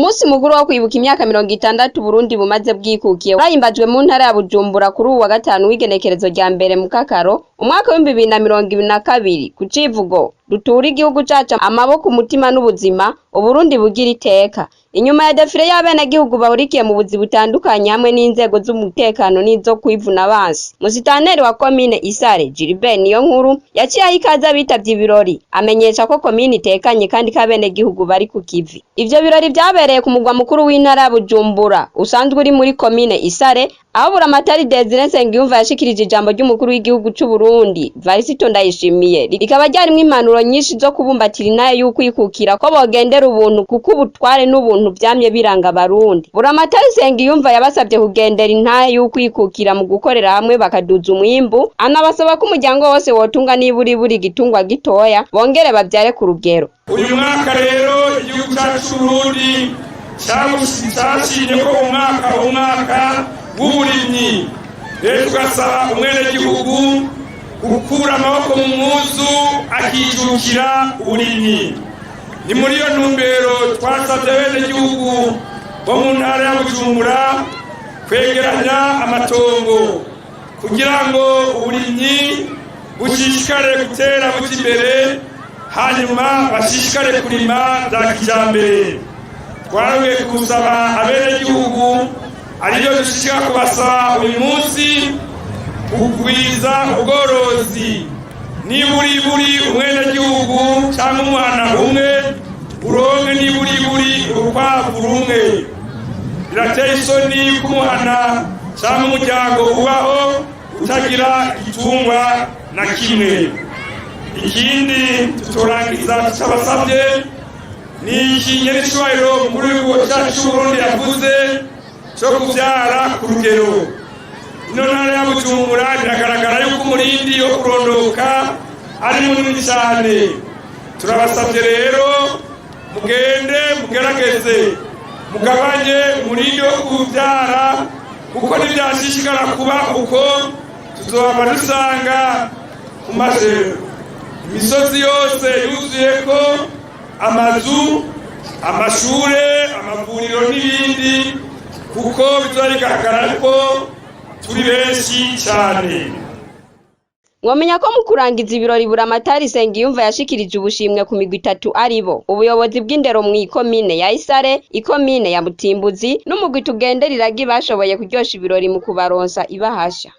Umunsi mukuru wo kwibuka imyaka 60 Burundi bumaze bwikukiye warahimbajwe mu ntara ya Bujumbura kuri uwu wa gatanu w'igenekerezo rya mbere mu Kakaro umwaka w'2022 ku civugo "Duture igihugu cacu amaboko, umutima n'ubuzima, Uburundi bugira iteka". Inyuma ya défilé y'abenegihugu bahurikiye mu buzi butandukanye hamwe n'inzego z'umutekano n'izo kwivuna abansi, musitaneri wa komine Isare, Gilbert Niyonkuru, yaciye aha ikaze abitavye ibirori, amenyesha ko komine itekanye kandi ko abenegihugu bari ku kivi. Ivyo birori vyabereye ku mugwa mukuru w'intara ya Bujumbura usanzwe uri muri komine Isare, aho Buramatari Desire Nsengiyumva yashikirije ijambo ry'umukuru w'igihugu c'Uburundi Varisito Ndayishimiye, rikaba ryarimwo impanuro nyinshi zo kubumbatira intahe y'ukwikukira, ko bogendera ubuntu kuko ubutware n'ubuntu vyamye biranga Abarundi. Buramatari Nsengiyumva yabasavye kugendera intahe y'ukwikukira mu gukorera hamwe bakaduza umwimbu, anabasaba ko umuryango wose wotunga niburiburi igitungwa gitoya, bongere bavyare ku rugero. Uyu mwaka rero igihugu cyacu c'Uburundi cyashimye ko umwaka w'uburimyi. Rero tugasaba umwenegihugu gukura amaboko mu mpuzu akijukira uburimyi. Ni muri iyo ntumbero twasabye abenegihugu bo mu ntara ya Bujumbura kwegeranya amatongo kugira ngo uburimyi bushishikare gutera buja imbere, hanyuma bashishikare kurima bya kijambere. Twaruye gusaba abenegihugu, aribyo dushishikara kubasaba uyu munsi, kugwiza ubworozi, niburiburi umwenegihugu cyangwa umwana umwe uronke niburiburi urukwavu rumwe. Birateye isoni kumuhana cyangwa umuryango ubaho utagira igitungwa na kimwe. Ikindi tutorangiza tutabasabye ni iki nyenicubahiro mukuru w'igihugu cyacu c'Uburundi yavuze cyo kuvyara ku rugero. Ino ntara ya Bujumbura biragaragara yuko umurindi wo kurondoka ari munini cyane. Turabasabye rero mugende mugerageze mugabanye umurindi wo kubyara, kuko ntibyashishikara kuba uko tuzohava dusanga ku masero imisozi yose yuzuyeko amazu, amashure, amavuriro n'ibindi, kuko bizoba bigaragara ko turi benshi cyane. Mwomenya ko mu kurangiza ibirori Buramatari Nsengiyumva yashikirije ubushimwe ku migwi itatu, aribo ubuyobozi bw'indero mu ikomine ya Isare, ikomine ya Mutimbuzi n'umugwi Tugendera Iragi bashoboye kuryosha ibirori mu kubaronsa ibahasha.